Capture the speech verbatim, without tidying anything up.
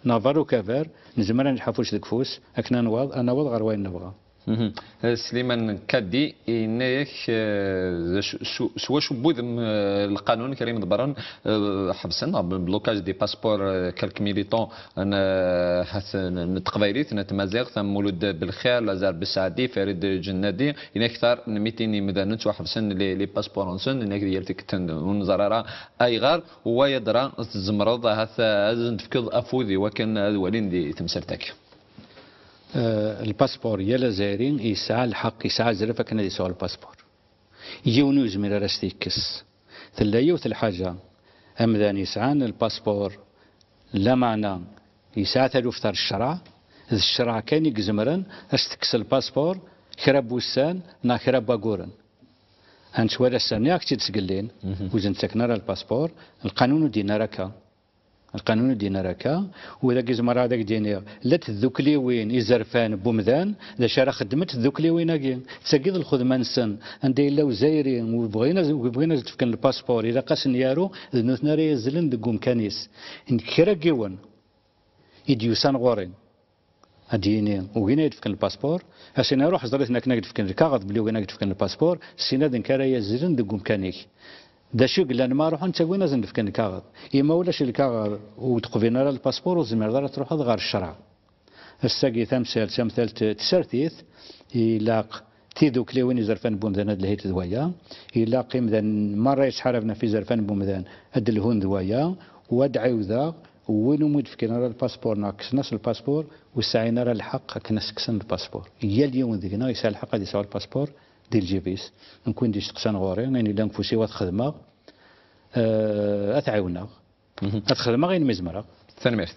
Neɣ berrukaber, nezmer ad nḥafus deg ufus akken ad naweḍ, ad naweḍ ɣer wayen nebɣa. Mhm. Sliman Kadi yenna-yak, eh, s wacu n wudem, eh, lqanun kra imḍebbren, eh, ḥebsen, neɣ blocage des passeports, eh, quelques militants n, eh, n teqbaylit, n tmaziɣt, am Mulud Belxir, Lazar Besaɛdi, Farid Ǧennadi, yenna aktar n mitin imdanen ttwaḥebsen les, les passeports-nsen, yenna yal tikkelt ur neẓri ara ayɣer. Wa yeḍra, tzemreḍ ahat ad sen-tefkeḍ afud i wakken ad walin di temsalt-agi. Eh, lpaspuṛ, yal azzayri yesɛa lḥeqq, yesɛa azref akken ad yesɛu lpaspuṛ. Yiwen ur yezmir ara s-t-yekkes. Tella yiwet lḥaǧa, amdan yesɛan lpaspuṛ, lameɛna yesɛa taluft ar ccṛeɛ, d ccṛeɛ kan i izemren ad s-tekkes lpaspuṛ kra n wussan neɣ kra n wagguren. Ad nettwali ass-a nniɣ-ak-tt-id sgellin, ur sen-ttaken ara lpaspuṛ, lqanun ur d-yenni ara akka. Lqanun ur d-yenni ara akka, u dagi zemreɣ ad ak-d-iniɣ, llant tdukliwin izerfan n wemdan, d acu ara xeddment tdukliwin-agi? D tagi d lxedma-nsen, anda yella uzayri, u bɣin ad, u bɣin ad d-fken lpaspuṛ, ilaq ad sen-yaru, d nutni ara yazzlen deg umkan-is. Nekk kra n yiwen i d-yusan ɣur-i, ad d-yini, ugin ad d-fken lpaspuṛ, as-ini ruḥ ẓer-iten akken ad k-d-fken lkaɣeḍ belli ugin ad k-d-fken lpaspuṛ, syin ad nekk ara yazzlen deg umkan-ik. D acu i yellan ma ruḥen ttagin ad sen-d-fken lkaɣeḍ. I ma ulac lkaɣeḍ ur d-qbilen ara lpaspuṛ, ur tezmireḍ ara ad truḥeḍ ɣer ccṛeɛ. Ass-agi tamsalt, tamsalt tsertit, ilaq tidukliwin izerfan n wemdan ad lhint d waya, ilaq imdanen merra yettḥaraben ɣef izerfan n wemdan ad lhun d waya, u ad d-ɛiwdeɣ, win umi d-fkin ara lpaspuṛ neɣ kksen-as lpaspuṛ, ur sɛin ara lḥeqq akken ad s-kksen lpaspuṛ. Yal yiwen deg-neɣ yesɛa lḥeqq ad yesɛu lpaspuṛ di lǧib-is. Nekk win d-isteqsan ɣur-i, ayen yellan deg ufus-iw ad t-xedmeɣ, eh, ad t-ɛiwneɣ, ad xedmeɣ ayen mi zemreɣ. Tanemmirt.